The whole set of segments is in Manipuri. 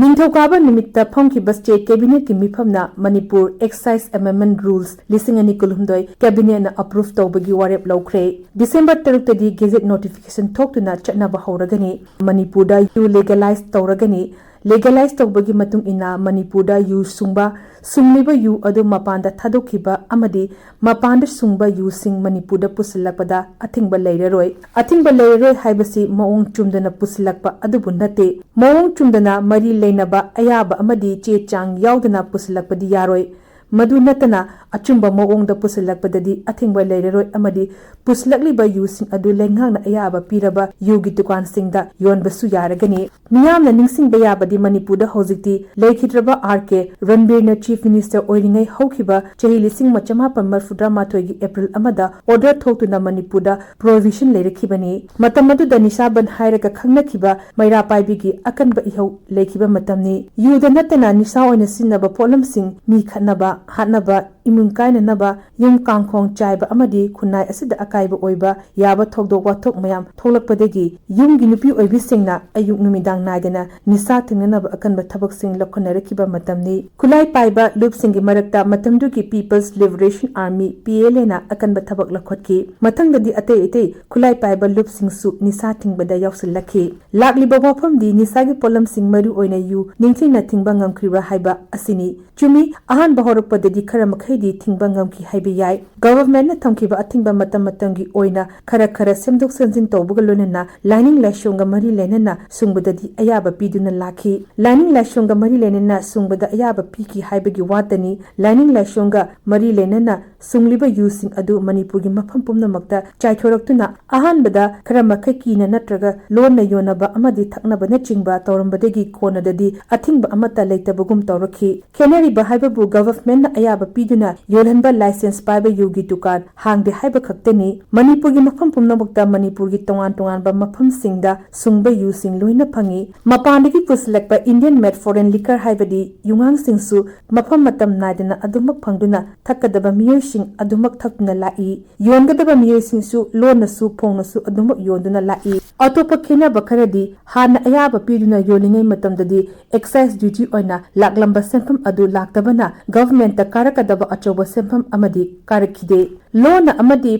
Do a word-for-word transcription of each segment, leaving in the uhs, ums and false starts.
ꯅꯤꯡꯊꯧꯀꯥꯕ ꯅꯨꯃꯤꯠꯇ ꯐꯝꯈꯤꯕ State Cabinet ꯀꯤ ꯃꯤꯐꯝꯅ ꯃꯅꯤꯄꯨꯔ Excise Amendment Rules ꯂꯤꯁꯤꯡ ꯑꯅꯤ ꯀꯨꯟꯍꯨꯝꯗꯣꯏ Cabinet ꯅ approve ꯇꯧꯕꯒꯤ ꯋꯥꯔꯦꯞ ꯂꯧꯈ꯭ꯔꯦ꯫ December ꯇꯔꯨꯛꯇꯗꯤ Gazette notification ꯊꯣꯛꯇꯨꯅ ꯆꯠꯅꯕ ꯍꯧꯔꯒꯅꯤ꯫ ꯃꯅꯤꯄꯨꯔꯗ ꯌꯨ legalize ꯇꯧꯔꯒꯅꯤ꯫ Legalize ꯇꯧꯕꯒꯤ ꯃꯇꯨꯡ ꯏꯟꯅ ꯃꯅꯤꯄꯨꯔꯗ ꯌꯨ ꯁꯨꯡꯕ, ꯁꯨꯡꯂꯤꯕ ꯌꯨ ꯑꯗꯨ ꯃꯄꯥꯟꯗ ꯊꯥꯗꯣꯛꯈꯤꯕ ꯑꯃꯗꯤ ꯃꯄꯥꯟꯗ ꯁꯨꯡꯕ ꯌꯨꯁꯤꯡ ꯃꯅꯤꯄꯨꯔꯗ ꯄꯨꯁꯤꯜꯂꯛꯄꯗ ꯑꯊꯤꯡꯕ ꯂꯩꯔꯔꯣꯏ꯫ ꯑꯊꯤꯡꯕ ꯂꯩꯔꯔꯣꯏ ꯍꯥꯏꯕꯁꯤ ꯃꯑꯣꯡ ꯆꯨꯝꯗꯅ ꯄꯨꯁꯤꯜꯂꯛꯄ ꯑꯗꯨꯕꯨ ꯅꯠꯇꯦ꯫ ꯃꯑꯣꯡ ꯆꯨꯝꯗꯅ ꯃꯔꯤ ꯂꯩꯅꯕ ꯑꯌꯥꯕ ꯑꯃꯗꯤ ꯆꯦ ꯆꯥꯡ ꯌꯥꯎꯗꯅ ꯄꯨꯁꯤꯜꯂꯛꯄꯗꯤ ꯌꯥꯔꯣꯏ꯫ ꯃꯗꯨ ꯅꯠꯇꯅ ꯑꯆꯨꯝꯕ ꯃꯑꯣꯡꯗ ꯄꯨꯁꯤꯜꯂꯛꯄꯗꯗꯤ ꯑꯊꯤꯡꯕ ꯂꯩꯔꯔꯣꯏ ꯑꯃꯗꯤ ꯄꯨꯁꯤꯜꯂꯛꯂꯤꯕ ꯌꯨꯁꯤꯡ ꯑꯗꯨ ꯂꯩꯉꯥꯛꯅ ꯑꯌꯥꯕ ꯄꯤꯔꯕ ꯌꯨꯒꯤ ꯗꯨꯀꯥꯟꯁꯤꯡꯗ ꯌꯣꯟꯕꯁꯨ ꯌꯥꯔꯒꯅꯤ꯫ ꯃꯤꯌꯥꯝꯅ ꯅꯤꯡꯁꯤꯡꯕ ꯌꯥꯕꯗꯤ ꯃꯅꯤꯄꯨꯔꯗ ꯍꯧꯖꯤꯛꯇꯤ ꯂꯩꯈꯤꯗ꯭ꯔꯕ ꯑꯥꯔ ꯀꯦ ꯔꯟꯕꯤꯔꯅ Chief Minister ꯑꯣꯏꯔꯤꯉꯩ ꯍꯧꯈꯤꯕ ꯆꯍꯤ ꯂꯤꯁꯤꯡ ꯑꯃ ꯆꯃꯥꯄꯟ ꯃꯔꯤꯐꯨꯇꯔꯥꯃꯥꯊꯣꯏꯒꯤ April ꯑꯃꯗ order ꯊꯣꯛꯇꯨꯅ ꯃꯅꯤꯄꯨꯔꯗ prohibition ꯂꯩꯔꯛꯈꯤꯕꯅꯤ꯫ ꯃꯇꯝ ꯑꯗꯨꯗ ꯅꯤꯁꯥ ꯕꯟ ꯍꯥꯏꯔꯒ ꯈꯪꯅꯈꯤꯕ ꯃꯩꯔꯥ ꯄꯥꯏꯕꯤꯒꯤ ꯑꯀꯟꯕ ꯏꯍꯧ ꯂꯩꯈꯤꯕ ꯃꯇꯝꯅꯤ꯫ ꯌꯨꯗ ꯅꯠꯇꯅ ꯅꯤꯁꯥ ꯑꯣꯏꯅ ꯁꯤꯖꯤꯟꯅꯕ ꯄꯣꯠꯂꯝꯁꯤꯡ, ꯃꯤ ꯈꯠꯅꯕ, ꯍꯥꯠꯅꯕ, ꯏꯃꯨꯡ ꯀꯥꯏꯅꯅꯕ, ꯌꯨꯝ ꯀꯥꯡꯈꯣꯡ ꯆꯥꯏꯕ ꯑꯃꯗꯤ ꯈꯨꯟꯅꯥꯏ ꯑꯁꯤꯗ ꯑꯀꯥꯏꯕ ꯑꯣꯏꯕ ꯌꯥꯕ ꯊꯧꯗꯣꯛ ꯋꯥꯊꯣꯛ ꯃꯌꯥꯝ ꯊꯣꯛꯂꯛꯄꯗꯒꯤ ꯌꯨꯝꯒꯤ ꯅꯨꯄꯤ ꯑꯣꯏꯕꯤꯁꯤꯡꯅ ꯑꯌꯨꯛ ꯅꯨꯃꯤꯗꯥꯡ ꯅꯥꯏꯗꯅ ꯅꯤꯁꯥ ꯊꯤꯡꯅꯅꯕ ꯑꯀꯟꯕ ꯊꯕꯛꯁꯤꯡ ꯂꯧꯈꯠꯅꯔꯛꯈꯤꯕ ꯃꯇꯝꯅꯤ꯫ ꯈꯨꯠꯂꯥꯏ ꯄꯥꯏꯕ ꯂꯨꯞꯁꯤꯡꯒꯤ ꯃꯔꯛꯇ ꯃꯇꯝꯗꯨꯒꯤ People's Liberation Army, P L A ꯅ ꯑꯀꯟꯕ ꯊꯕꯛ ꯂꯧꯈꯠꯈꯤ꯫ ꯃꯊꯪꯗꯗꯤ ꯑꯇꯩ ꯑꯇꯩ ꯈꯨꯠꯂꯥꯏ ꯄꯥꯏꯕ ꯂꯨꯞꯁꯤꯡꯁꯨ ꯅꯤꯁꯥ ꯊꯤꯡꯕꯗ ꯌꯥꯎꯁꯤꯜꯂꯛꯈꯤ꯫ ꯂꯥꯛꯂꯤꯕ ꯋꯥꯐꯝꯗꯤ ꯅꯤꯁꯥꯒꯤ ꯄꯣꯠꯂꯝꯁꯤꯡ, ꯃꯔꯨ ꯑꯣꯏꯅ ꯌꯨ, ꯅꯤꯡꯊꯤꯅ ꯊꯤꯡꯕ ꯉꯝꯈꯤꯕ꯭ꯔꯥ ꯍꯥꯏꯕ ꯑꯁꯤꯅꯤ꯫ ꯆꯨꯝꯃꯤ, ꯑꯍꯥꯟꯕ ꯍꯧꯔꯛꯄꯗꯗꯤ ꯈꯔ ꯃꯈꯩꯗꯤ ꯊꯤꯡꯕ ꯉꯝꯈꯤ ꯍꯥꯏꯕ ꯌꯥꯏ꯫ Government ꯅ ꯊꯝꯈꯤꯕ ꯑꯊꯤꯡꯕ ꯃꯇꯝ ꯃꯇꯝꯒꯤ ꯑꯣꯏꯅ ꯈꯔ ꯈꯔ ꯁꯦꯝꯗꯣꯛ ꯁꯦꯝꯖꯤꯟ ꯇꯧꯕꯒ ꯂꯣꯏꯅꯅ ꯂꯥꯏꯅꯤꯡ ꯂꯥꯏꯁꯣꯟꯒ ꯃꯔꯤ ꯂꯩꯅꯅ ꯁꯨꯡꯕꯗꯗꯤ ꯑꯌꯥꯕ ꯄꯤꯗꯨꯅ ꯂꯥꯛꯈꯤ꯫ ꯂꯥꯏꯅꯤꯡ ꯂꯥꯏꯁꯣꯟꯒ ꯃꯔꯤ ꯂꯩꯅꯅ ꯁꯨꯡꯕꯗ ꯑꯌꯥꯕ ꯄꯤꯈꯤ ꯍꯥꯏꯕꯒꯤ ꯋꯥꯇꯅꯤ꯫ ꯂꯥꯏꯅꯤꯡ ꯂꯥꯏꯁꯣꯟꯒ ꯃꯔꯤ ꯂꯩꯅꯅ ꯁꯨꯡꯂꯤꯕ ꯌꯨꯁꯤꯡ ꯑꯗꯨ ꯃꯅꯤꯄꯨꯔꯒꯤ ꯃꯐꯝ ꯄꯨꯝꯅꯃꯛꯇ ꯆꯥꯏꯊꯣꯔꯛꯇꯨꯅ ꯑꯍꯥꯟꯕꯗ ꯈꯔ ꯃꯈꯩ ꯀꯤꯅ ꯅꯠꯇ꯭ꯔꯒ ꯂꯣꯟꯅ ꯌꯣꯟꯅꯕ ꯑꯃꯗꯤ ꯊꯛꯅꯕꯅꯆꯤꯡꯕ ꯇꯧꯔꯝꯕꯗꯒꯤ ꯀꯣꯟꯅꯗꯗꯤ ꯑꯊꯤꯡꯕ ꯑꯃꯠꯇ ꯂꯩꯇꯕꯒꯨꯝ ꯇꯧꯔꯛꯈꯤ꯫ ꯈꯦꯠꯅꯔꯤꯕ ꯍꯥꯏꯕꯕꯨ Government ꯅ ꯑꯌꯥꯕ ꯄꯤꯗꯨꯅ ꯌꯣꯜꯍꯟꯕ license ꯄꯥꯏꯕ ꯌꯨꯒꯤ ꯗꯨꯀꯥꯟ ꯍꯥꯡꯗꯦ ꯍꯥꯏꯕ ꯈꯛꯇꯅꯤ꯫ ꯃꯅꯤꯄꯨꯔꯒꯤ ꯃꯐꯝ ꯄꯨꯝꯅꯃꯛꯇ ꯃꯅꯤꯄꯨꯔꯒꯤ ꯇꯣꯉꯥꯟ ꯇꯣꯉꯥꯟꯕ ꯃꯐꯝꯁꯤꯡꯗ ꯁꯨꯡꯕ ꯌꯨꯁꯤꯡ ꯂꯣꯏꯅ ꯐꯪꯏ꯫ ꯃꯄꯥꯟꯗꯒꯤ ꯄꯨꯁꯤꯜꯂꯛꯄ Indian made foreign liquor ꯍꯥꯏꯕꯗꯤ ꯌꯨꯉꯥꯡꯁꯤꯡꯁꯨ ꯃꯐꯝ ꯃꯇꯝ ꯅꯥꯏꯗꯅ ꯑꯗꯨꯃꯛ ꯐꯪꯗꯨꯅ ꯊꯛꯀꯗꯕ ꯃꯤꯑꯣꯏꯁꯤꯡ ꯑꯗꯨꯃꯛ ꯊꯛꯇꯨꯅ ꯂꯥꯛꯏ꯫ ꯌꯣꯟꯒꯗꯕ ꯃꯤꯑꯣꯏꯁꯤꯡꯁꯨ ꯂꯣꯟꯅꯁꯨ ꯐꯣꯡꯅꯁꯨ ꯑꯗꯨꯃꯛ ꯌꯣꯟꯗꯨꯅ ꯂꯥꯛꯏ꯫ ꯑꯇꯣꯞꯄ ꯈꯦꯠꯅꯕ ꯈꯔꯗꯤ, ꯍꯥꯟꯅ ꯑꯌꯥꯕ ꯄꯤꯗꯨꯅ ꯌꯣꯜꯂꯤꯉꯩ ꯃꯇꯝꯗꯗꯤ excise duty ꯑꯣꯏꯅ ꯂꯥꯛꯂꯝꯕ ꯁꯦꯟꯐꯝ ꯑꯗꯨ ꯂꯥꯛꯇꯕꯅ governmentꯇ ꯀꯥꯔꯛꯀꯗꯕ ꯑꯆꯧꯕ ꯁꯦꯟꯐꯝ ꯑꯃꯗꯤ ꯀꯥꯔꯛꯈꯤꯗꯦ꯫ ꯂꯣꯟꯅ ꯑꯃꯗꯤ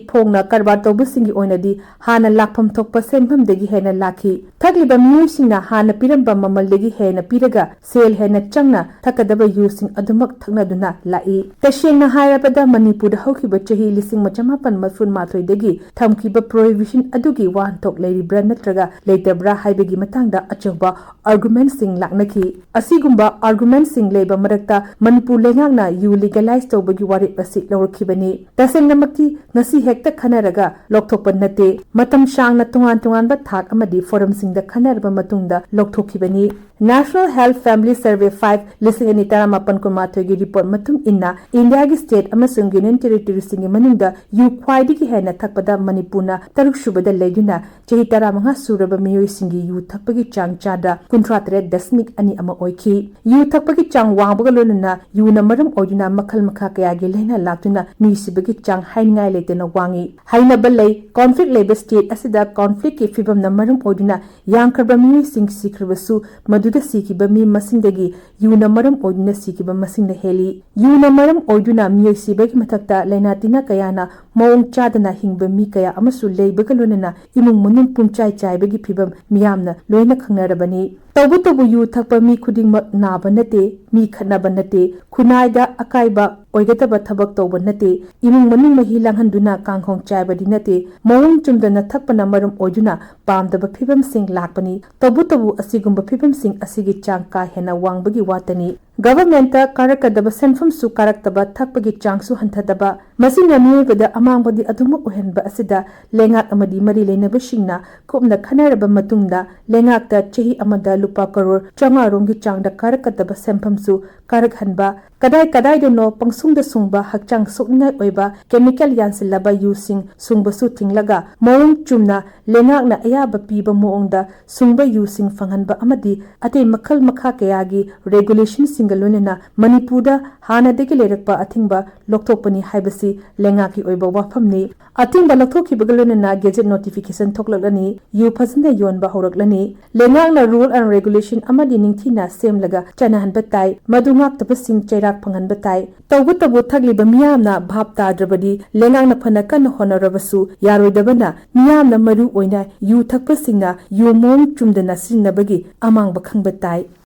ꯐꯣꯡꯅ ꯀꯔꯕꯥꯔ ꯇꯧꯕꯁꯤꯡꯒꯤ ꯑꯣꯏꯅꯗꯤ ꯍꯥꯟꯅ ꯂꯥꯛꯐꯝ ꯊꯣꯛꯄ ꯁꯦꯟꯐꯝꯗꯒꯤ ꯍꯦꯟꯅ ꯂꯥꯛꯈꯤ꯫ ꯊꯛꯂꯤꯕ ꯃꯤꯑꯣꯏꯁꯤꯡꯅ ꯍꯥꯟꯅ ꯄꯤꯔꯝꯕ ꯃꯃꯜꯗꯒꯤ ꯍꯦꯟꯅ ꯄꯤꯔꯒ ꯁꯦꯜ ꯍꯦꯟꯅ ꯆꯪꯅ ꯊꯛꯀꯗꯕ ꯌꯨꯁꯤꯡ ꯑꯗꯨꯃꯛ ꯊꯛꯅꯗꯨꯅ ꯂꯥꯛꯏ꯫ ꯇꯁꯦꯡꯅ ꯍꯥꯏꯔꯕꯗ, ꯃꯅꯤꯄꯨꯔꯗ ꯍꯧꯈꯤꯕ ꯆꯍꯤ ꯂꯤꯁꯤꯡ ꯑꯃ ꯆꯃꯥꯄꯟ ꯃꯔꯤꯐꯨ ꯃꯥꯊꯣꯏꯗꯒꯤ ꯊꯝꯈꯤꯕ prohibition ꯑꯗꯨꯒꯤ ꯋꯥꯍꯟꯊꯣꯛ ꯂꯩꯔꯤꯕ꯭ꯔꯥ ꯅꯠꯇ꯭ꯔꯒ ꯂꯩꯇꯕ꯭ꯔꯥ ꯍꯥꯏꯕꯒꯤ ꯃꯇꯥꯡꯗ ꯑꯆꯧꯕ argumentꯁꯤꯡ ꯂꯥꯛꯅꯈꯤ꯫ ꯑꯁꯤꯒꯨꯝꯕ argumentꯁꯤꯡ ꯂꯩꯕ ꯃꯔꯛꯇ ꯃꯅꯤꯄꯨꯔ ꯂꯩꯉꯥꯛꯅ ꯌꯨ legalize ꯇꯧꯕꯒꯤ ꯋꯥꯔꯦꯞ ꯑꯁꯤ ꯂꯧꯔꯛꯈꯤꯕꯅꯤ꯫ ꯇꯁꯦꯡꯅꯃꯛꯇꯤ ꯉꯁꯤ ꯍꯦꯛꯇ ꯈꯟꯅꯔꯒ ꯂꯧꯊꯣꯛꯄ ꯅꯠꯇꯦ꯫ ꯃꯇꯝ ꯁꯥꯡꯅ ꯇꯣꯉꯥꯟ ꯇꯣꯉꯥꯟꯕ ꯊꯥꯛ ꯑꯃꯗꯤ forumꯁꯤꯡꯗ ꯈꯟꯅꯔꯕ ꯃꯇꯨꯡꯗ ꯂꯧꯊꯣꯛꯈꯤꯕꯅꯤ꯫ National Health Family Survey five ꯂꯤꯁꯤꯡ ꯑꯅꯤ ꯇꯔꯥꯃꯥꯄꯟ ꯀꯨꯟꯃꯥꯊꯣꯏꯒꯤ report ꯃꯇꯨꯡ ꯏꯟꯅ, ꯏꯟꯗꯤꯌꯥꯒꯤ state ꯑꯃꯁꯨꯡ union territoryꯁꯤꯡꯒꯤ ꯃꯅꯨꯡꯗ ꯌꯨ ꯈ꯭ꯋꯥꯏꯗꯒꯤ ꯍꯦꯟꯅ ꯊꯛꯄꯗ ꯃꯅꯤꯄꯨꯔꯅ ꯇꯔꯨꯛ ꯁꯨꯕꯗ ꯂꯩꯗꯨꯅ, ꯆꯍꯤ ꯇꯔꯥꯃꯉꯥ ꯁꯨꯔꯕ ꯃꯤꯑꯣꯏꯁꯤꯡꯒꯤ ꯌꯨ ꯊꯛꯄꯒꯤ ꯆꯥꯡ ꯆꯥꯗ ꯀꯨꯟꯊ꯭ꯔꯥ ꯇꯔꯦꯠ ꯗꯁꯃꯤꯛ ꯑꯅꯤ ꯑꯃ ꯑꯣꯏꯈꯤ꯫ ꯌꯨ ꯊꯛꯄꯒꯤ ꯆꯥꯡ ꯋꯥꯡꯕꯒ ꯂꯣꯏꯅꯅ ꯌꯨꯅ ꯃꯔꯝ ꯑꯣꯏꯗꯨꯅ ꯃꯈꯜ ꯃꯈꯥ ꯀꯌꯥꯒꯤ ꯂꯥꯏꯅꯥ ꯂꯥꯛꯇꯨꯅ ꯃꯤ ꯁꯤꯕꯒꯤ ꯆꯥꯡ ꯍꯥꯏꯅꯤꯡꯉꯥꯏ ꯂꯩꯇꯅ ꯋꯥꯡꯏ꯫ ꯍꯩꯅꯕ ꯂꯩ꯫ Conflict ꯂꯩꯕ state ꯑꯁꯤꯗ conflictꯀꯤ ꯐꯤꯕꯝꯅ ꯃꯔꯝ ꯑꯣꯏꯗꯨꯅ ꯌꯥꯝꯈ꯭ꯔꯕ ꯃꯤꯑꯣꯏꯁꯤꯡ ꯁꯤꯈ꯭ꯔꯕꯁꯨ, ꯃꯗꯨꯗ ꯁꯤꯈꯤꯕ ꯃꯤ ꯃꯁꯤꯡꯗꯒꯤ ꯌꯨꯅ ꯃꯔꯝ ꯑꯣꯏꯗꯨꯅ ꯁꯤꯈꯤꯕ ꯃꯁꯤꯡꯅ ꯍꯦꯜꯂꯤ꯫ ꯌꯨꯅ ꯃꯔꯝ ꯑꯣꯏꯗꯨꯅ ꯃꯤꯑꯣꯏ ꯁꯤꯕꯒꯤ ꯃꯊꯛꯇ ꯂꯥꯏꯅꯥ ꯇꯤꯟꯅꯥ ꯀꯌꯥꯅ ꯃꯑꯣꯡ ꯆꯥꯗꯅ ꯍꯤꯡꯕ ꯃꯤ ꯀꯌꯥ ꯑꯃꯁꯨ ꯂꯩꯕꯒ ꯂꯣꯏꯅꯅ ꯏꯃꯨꯡ ꯃꯅꯨꯡ ꯄꯨꯝꯆꯥꯏ ꯆꯥꯏꯕꯒꯤ ꯐꯤꯕꯝ ꯃꯤꯌꯥꯝꯅ ꯂꯣꯏꯅ ꯈꯪꯅꯔꯕꯅꯤ꯫ ꯇꯧꯕꯇꯕꯨ ꯌꯨ ꯊꯛꯄ ꯃꯤ ꯈꯨꯗꯤꯡꯃꯛ ꯅꯥꯕ ꯅꯠꯇꯦ, ꯃꯤ ꯈꯠꯅꯕ ꯅꯠꯇꯦ, ꯈꯨꯟꯅꯥꯏꯗ ꯑꯀꯥꯏꯕ ꯑꯣꯏꯒꯗꯕ ꯊꯕꯛ ꯇꯧꯕ ꯅꯠꯇꯦ, ꯏꯃꯨꯡ ꯃꯅꯨꯡ ꯃꯍꯤ ꯂꯥꯡꯍꯟꯗꯨꯅ ꯀꯥꯡꯈꯣꯡ ꯆꯥꯏꯕꯗꯤ ꯅꯠꯇꯦ, ꯃꯑꯣꯡ ꯆꯨꯝꯗꯅ ꯊꯛꯄꯅ ꯃꯔꯝ ꯑꯣꯏꯗꯨꯅ ꯄꯥꯝꯗꯕ ꯐꯤꯕꯝꯁꯤꯡ ꯂꯥꯛꯄꯅꯤ꯫ ꯇꯧꯕꯇꯕꯨ ꯑꯁꯤꯒꯨꯝꯕ ꯐꯤꯕꯝꯁꯤꯡ ꯑꯁꯤꯒꯤ ꯆꯥꯡ ꯀꯥ ꯍꯦꯟꯅ ꯋꯥꯡꯕꯒꯤ ꯋꯥꯇꯅꯤ꯫ Governmentꯇ ꯀꯥꯔꯛꯀꯗꯕ ꯁꯦꯟꯐꯝꯁꯨ ꯀꯥꯔꯛꯇꯕ, ꯊꯛꯄꯒꯤ ꯆꯥꯡꯁꯨ ꯍꯟꯊꯗꯕ, ꯃꯁꯤꯅ ꯃꯤꯑꯣꯏꯕꯗ ꯑꯃꯥꯡꯕꯗꯤ ꯑꯗꯨꯃꯛ ꯑꯣꯏꯍꯟꯕ ꯑꯁꯤꯗ ꯂꯩꯉꯥꯛ ꯑꯃꯗꯤ ꯃꯔꯤ ꯂꯩꯅꯕꯁꯤꯡꯅ ꯀꯨꯞꯅ ꯈꯟꯅꯔꯕ ꯃꯇꯨꯡꯗ ꯂꯩꯉꯥꯛꯇ ꯆꯍꯤ ꯑꯃꯗ ꯂꯨꯄꯥ ꯀꯔꯣꯔ ꯆꯥꯝꯃꯉꯥ ꯔꯣꯝꯒꯤ ꯆꯥꯡꯗ ꯀꯥꯔꯛꯀꯗꯕ ꯁꯦꯟꯐꯝꯁꯨ ꯀꯥꯔꯛꯍꯟꯕ, ꯀꯗꯥꯏ ꯀꯗꯥꯏꯗꯅꯣ ꯄꯪꯁꯨꯡꯗ ꯁꯨꯡꯕ ꯍꯛꯆꯥꯡ ꯁꯣꯛꯅꯤꯡꯉꯥꯏ ꯑꯣꯏꯕ chemical ꯌꯥꯟꯁꯤꯜꯂꯕ ꯌꯨꯁꯤꯡ ꯁꯨꯡꯕꯁꯨ ꯊꯤꯡꯂꯒ ꯃꯑꯣꯡ ꯆꯨꯝꯅ ꯂꯩꯉꯥꯛꯅ ꯑꯌꯥꯕ ꯄꯤꯕ ꯃꯑꯣꯡꯗ ꯁꯨꯡꯕ ꯌꯨꯁꯤꯡ ꯐꯪꯍꯟꯕ ꯑꯃꯗꯤ ꯑꯇꯩ ꯃꯈꯜ ꯃꯈꯥ ꯀꯌꯥꯒꯤ regulationꯁꯤꯡꯒ ꯂꯣꯏꯅꯅ ꯃꯅꯤꯄꯨꯔꯗ ꯍꯥꯟꯅꯗꯒꯤ ꯂꯩꯔꯛꯄ ꯑꯊꯤꯡꯕ ꯂꯧꯊꯣꯛꯄꯅꯤ ꯍꯥꯏꯕꯁꯤ ꯂꯩꯉꯥꯛꯀꯤ ꯑꯣꯏꯕ ꯋꯥꯐꯝꯅꯤ꯫ ꯑꯊꯤꯡꯕ ꯂꯧꯊꯣꯛꯈꯤꯕꯒ ꯂꯣꯏꯅꯅ ꯒꯦꯖꯦꯠ ꯅꯣꯇꯤꯐꯤꯀꯦꯁꯟ ꯊꯣꯛꯂꯛꯂꯅꯤ꯫ ꯌꯨ ꯐꯖꯅ ꯌꯣꯟꯕ ꯍꯧꯔꯛꯂꯅꯤ꯫ ꯂꯩꯉꯥꯛꯅ ꯔꯨꯜ ꯑꯦꯟ ꯔꯦꯒꯨꯂꯦꯁꯟ ꯑꯃꯗꯤ ꯅꯤꯡꯊꯤꯅ ꯁꯦꯝꯂꯒ ꯆꯠꯅꯍꯟꯕ ꯇꯥꯏ꯫ ꯃꯗꯨ ꯉꯥꯛꯇꯕꯁꯤꯡ ꯆꯩꯔꯥꯛ ꯐꯪꯍꯟꯕ ꯇꯥꯏ꯫ ꯇꯧꯕꯇꯕꯨ ꯊꯛꯂꯤꯕ ꯃꯤꯌꯥꯝꯅ ꯚꯥꯞ ꯇꯥꯗ꯭ꯔꯕꯗꯤ ꯂꯩꯉꯥꯛꯅ ꯐꯅ ꯀꯟꯅ ꯍꯣꯠꯅꯔꯕꯁꯨ ꯌꯥꯔꯣꯏꯗꯕꯅ, ꯃꯤꯌꯥꯝꯅ ꯃꯔꯨ ꯑꯣꯏꯅ ꯌꯨ ꯊꯛꯄꯁꯤꯡꯅ ꯌꯨ ꯃꯑꯣꯡ ꯆꯨꯝꯗꯅ ꯁꯤꯖꯤꯟꯅꯕꯒꯤ ꯑꯃꯥꯡꯕ ꯈꯪꯕ ꯇꯥꯏ꯫